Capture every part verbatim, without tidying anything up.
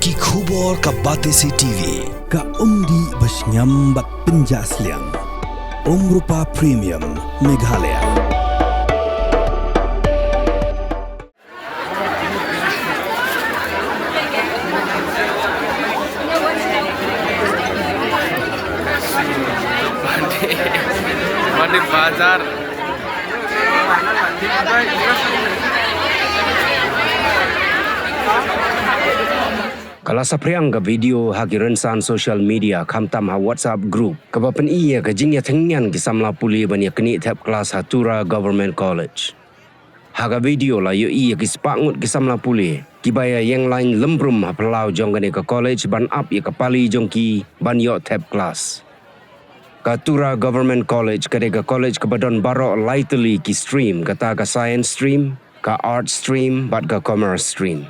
Ki khubor ka Batesi T V, ka umdih ba shngiam bad pynjah sliang. Umrupa Premium, Meghalaya. Bande, Bande Bazar. Ka la saphriang ka video ha ki rynsan social media khamtam ha WhatsApp group kaba pyni ïa ka jingïathynñian ki samla pule ban ïa knieh thep klas ha Tura Government College. Ha ka video la ïohi ïa ki spah ngut ki samla pule kiba ïa ïeng lain lymbrum ha phyllaw jong kane ka college ban ap ïa ka pali jong ki ban ïoh thep klas. Ka Tura Government College ka dei ka college kaba don baroh lai tylli ki stream, kata ka science stream, ka art stream bad ka commerce stream.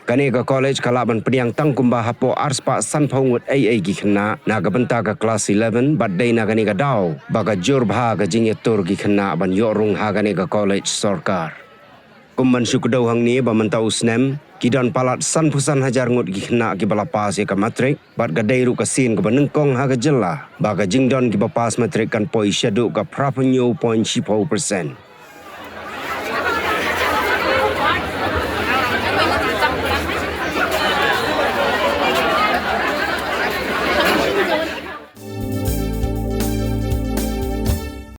Kane ka college ka lah ban pdiang tang kumba hapoh arspah sanphew ngut ei ei ki khynnah na ka bynta ka klas eleven bad dei na kane ka daw ba ka jur bha ka jingïatur ki khynnah ban ïoh rung ha kane ka college sorkar. Kum ban shu kdew hangne ba mynta u snem ki don palat sanphew san hajar ngut ki khynnah kiba la pass ïa ka matrik bad ka dei ruh ka sien kaba nyngkong ha ka jylla ba ka jingdon kiba pass matrik kan poi shaduh ka phraphew hynñiew point shiphew percent.